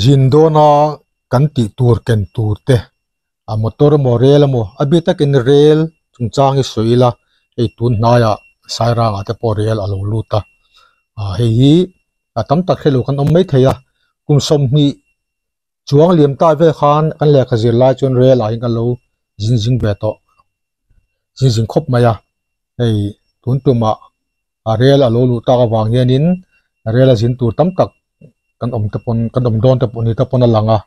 Zin dawna kan tih tur ken tur te a motor emaw rel emaw a bik takin rel chungchang hi sawi ila hei tun hnaiah Sairangah te pawh rel a lo lut a ah hei hi a tam tak hrelo kan awm maithei a kum 20 chuang liam ta vel khan kan lehkha zir lai chuan rel ah hian kan lo zin zing ve tawh zin zing khawp mai a hei tun tumah a rel a lo luh tak avang hianin rel a zin tur tam tak kan awm te pawn kan awm dawn te pawh ni te pawn a lang a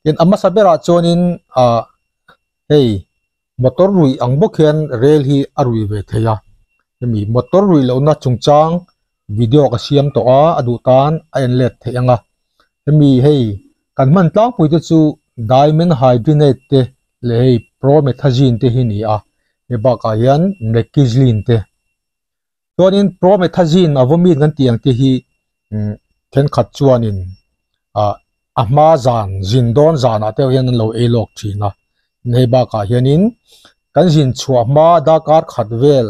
tin a hmasa berah chuanin ah hei motor ruih ang bawk hian rel hi a rui ve thei a hemi motor ruih lohna chungchang video ka siam tawh a a duh tan a en let theih ang a hemi hei kan hman tlangpui te chu dimenhydrinate te leh hei promethazine te hi a ni a hei bakah hian meclizine te chuanin promethazine a vawmin kan tih ang te hi thenkhat chuanin ah a hma zan zin dawn zanah te hian an lo ei lawk thin a hei bakah hianin kan zin chhuah hma darkar khat vel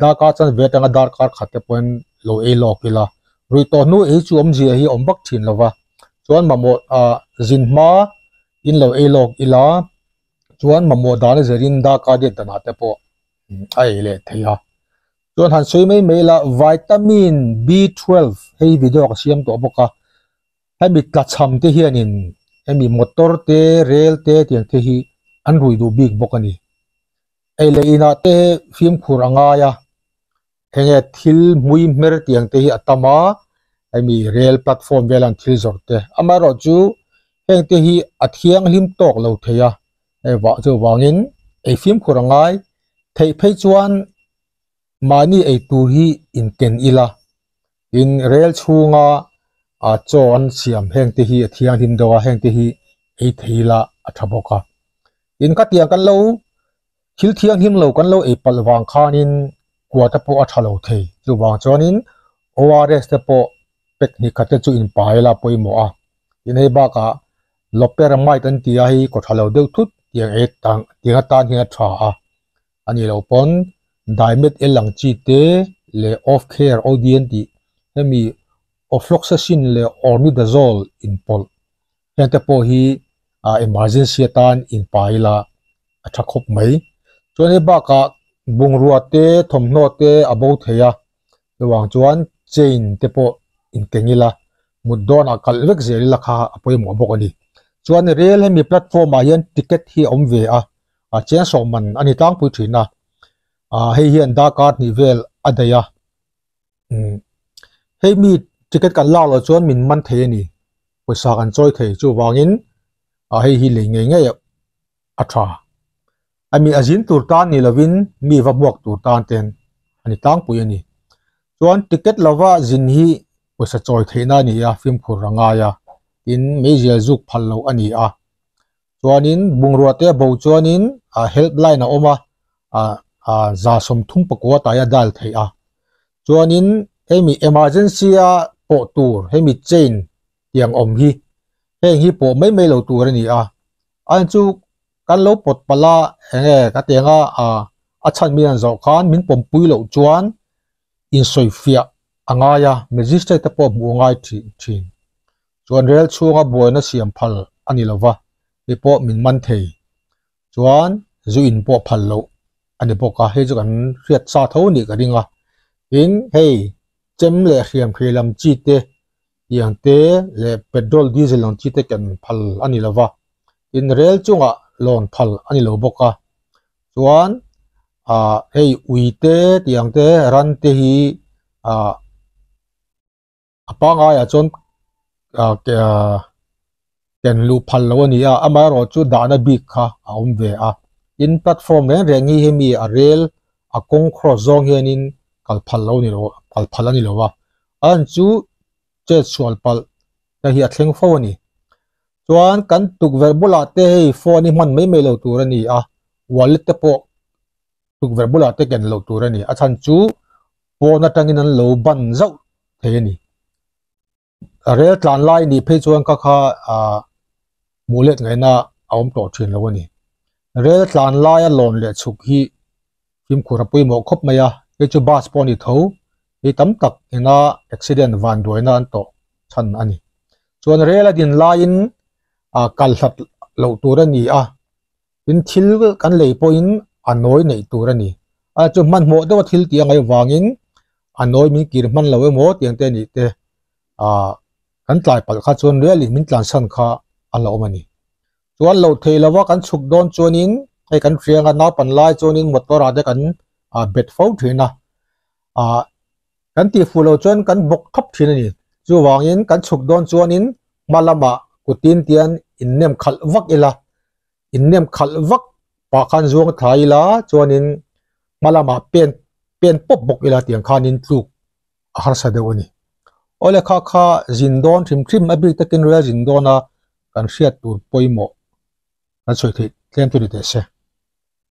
darkar chuan ve atanga darkar khat te pawhin lo ei lawk ila ruih tawh hnu ei chu awmzia hi a awm vak thin lova chuan mamawh ah zin hma in lo ei lawk ila chuan mamawh dan a zirin darkar diat danah te pawh a ei leh thei a chuan han sawi mai mai ila vitamin B12 hei video ka siam tawh bawk a hemi tlachham te hianin hemi motor te rel te tiang te hi an rui duh bik bawk a ni ei leh inah te fimkhur a ngai a enge thil hmui hmer tiang te hi a tam a hemi rel platform vel an thil zawrh te amaherawh chu heng te hi a thianghlim tawk lo thei a hei vah chu vangin ei fimkhur a ngai theih phei chuan mahni ei tur hi inken ila tin rel chhunga ah chaw an siam heng te hi a thianghlim deuh a heng te hi ei thei ila a tha bawk a tin khatiang kan lo thil thianghlim lo kan lo ei palh vang khanin kua te pawh a tha lo thei chuvang chuanin ORS te pawh pack hnih khat te chu inpai ila pawimawh a tin hei bakah loperamide an tih a hei kaw tha lo deuh thut tiang ei tang tiang atan hian a tha a a nih loh pawn dimet el ang chi te leh off care OD an tih hemi ofloxacin leh ornidazole inpawlh heng te pawh hi ah emergency atan inpai ila a tha khawp mai chuan hei bakah bungrua te thawmhnaw te a bo thei a chuvang chuan chain te pawh inkeng ila mut dawnah kalh vek zel ila kha a pawimawh bawk a ni chuan rel hemi platform ah hian ticket hi a awm ve a a cheng sawm man a ni tlangpui thin a ah hei hian darkar hnih vel a daih a umm hei mi ticket kan lak loh chuan min man thei a ni pawisa kan chawi thei chuvangin ah hei hi lei ngei ngei a tha a mi a zin tur tan ni lovin mi va hmuak tur tan ten a ni tlangpui a ni chuan ticket lova zin hi pawisa chawi theihna a ni a fimkhur a ngai a tin meizial zuk phal loh a ni a chuanin bungrua te a bo chuanin ah helpline a awm a ah ah za 34 taia dial theih a chuanin hemi emergency a pawh tur hemi chain tiang awm hi heng hi pawh mai mai lo tur a ni a an chu kan lo pawt palh a enge ka tiang a ah a chhan min an zawh khan min pawmpui loh chuan insawifiah a ngai a magistrate te pawh hmuh a ngai thin chuan rel chhunga buaina siam phal a ni lova hei pawh min man thei chuan zu in pawh phal loh a ni bawk a hei chu kan hriat sa tho a nih ka ring a tin hei chem leh hriam hrih lam chi te tiang te leh petrol diesel ang chi te ken phal a ni lova tin rel chungah lawn phal a ni lo bawk a chuan ah hei ui te tiang te ran te hi ah a pangaiah chuan ah ke ah ken luh phal lo a ni a amaherawh chu dahna bik kha a awm ve a tin platform reng reng hi hemi a rel a kawng cross zawng hianin kal phal lo a ni lo kal phal a ni lo a a an chu chet sual palh te hi a thleng fo a ni chuan kan tukverh bulah te hei phone hi hman mai mai lo tur a ni a wallet te pawh tukverh bulah te ken loh tur a ni a chhan chu pawn atangin an lo ban zauh thei a ni rel tlan lai nih phei chuan ka kha ah hmuh let ngaihna a awm tawh thin lo a ni rel tlan laia lawn leh chhuk hi fimkhur a pawimawh khawp mai a hei chu bus pawh a ni tho hei tam tak ina accident van duaina an tawh chhan a ni. Chuan rel a din laiin ah kal hlat loh tur a ni a, tin thil kan lei pawhin a nawi neih tur a ni. A chu hmanhmawh deuha thil tih a ngaih vangin a nawi min kir hman lo emaw tiang te a nih te ah kan tlai palh kha chuan rel in min tlansan kha a la awm a ni. Chuan loh theih lova kan chhuk dawn chuanin hei kan hriang a naupan lai chuanin motor ah te kan ah bet fo thin a ah kan tih fuh loh chuan kan bawk thap thin a ni. Chuvangin kan chhuk dawn chuanin hma lamah kutin tian innem khalh vak ila innem khalh vak pah khan zuang thla ila chuanin hma lamah pen pen pawp bawk ila tiang khanin tluk a harsa deuh a ni. Awle kha kha zin dawn hrim hrim a bik takin rel zin dawna kan hriat tur pawimawh kan sawi theih tlem chu ni teh se.